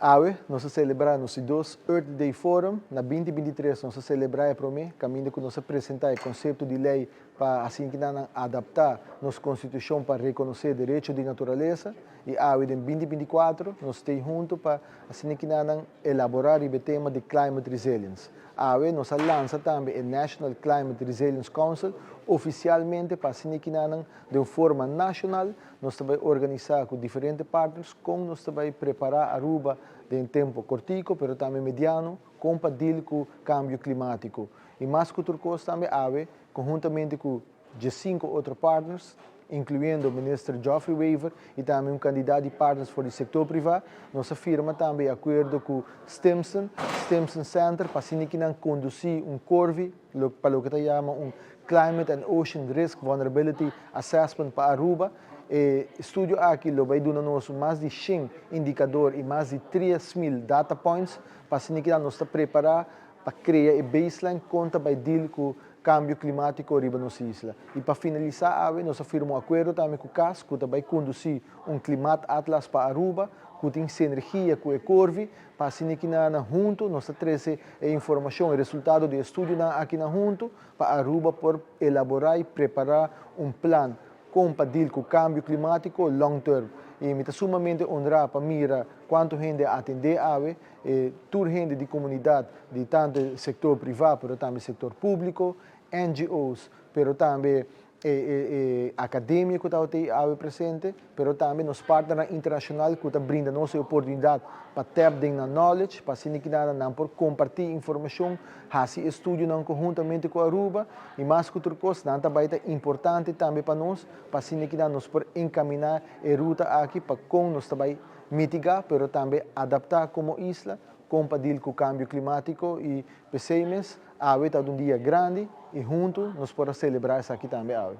Awe, nos a celebra nos 2 Earth Day Forum. Na 2023 nos a celebra e prome, caminda cu nos a presenta e concepto di ley pa asina adapta nos constitucion pa reconoce derecho di naturalesa. Y awe, den 2024, nos ta hunto pa asina elabora e tema di climate resilience. Awe, nos a lansa tambe e National Climate Resilience Council oficialmente pa asina, di un forma nacional, nos ta bay organisa cu diferente partners con nos ta bay prepara Aruba den tempo cortico, pero tambe mediano, con pa deal cu cambio climatico. Y mas cu tur cos tambe awe, conhuntamente cu 5 otro partners, incluyendo Minister Geoffrey Wever y tambe un cantidad di partners for di sector priva, nos a firma tambe acuerdo cu Stimson, Stimson Center, pa asina conduci un CORVI, pa loke ta yama un Climate and Ocean Risk Vulnerability Assessment pa Aruba. E estudio aki lo bay duna nos mas di 100 indicador y mas di 3 mil data points pa asina nos ta prepara pa crea e baseline con ta bay deal cu cambio climatico riba nos isla. Y pa finalisa, awe, nos a firma un acuerdo tambe cu CAS, cu ta bay conduci un Climate Atlas pa Aruba, cu tin sinergia cu e CORVI, pa asina hunto nos trece e informacion y resultado di estudio aki na hunto, pa Aruba por elabora y prepara un plan con pa deal cu cambio climatico long term. Y mi ta sumamente honra pa mira cuanto hende a atende awe, tur hende di comunidad, di tanto sector priva, pero tambe sector publico, NGOs, pero tambe academico cu ta awe presente, pero tambe nos partner internacional cu ta brinda nos oportunidad pa tap den na knowledge, pa asina nan por comparti informacion, haci estudio nan conhuntamente cu Aruba, y mas cu otro cos, nan tambe ta importante tambe pa nos, pa asina nos por encamina e ruta aki pa con nos tambe mitiga, pero tambe adapta como isla, con pa deal cu cambio climatico y p'esey mes, awe ta un dia grandi y hunto nos por celebra esaki tambe awe.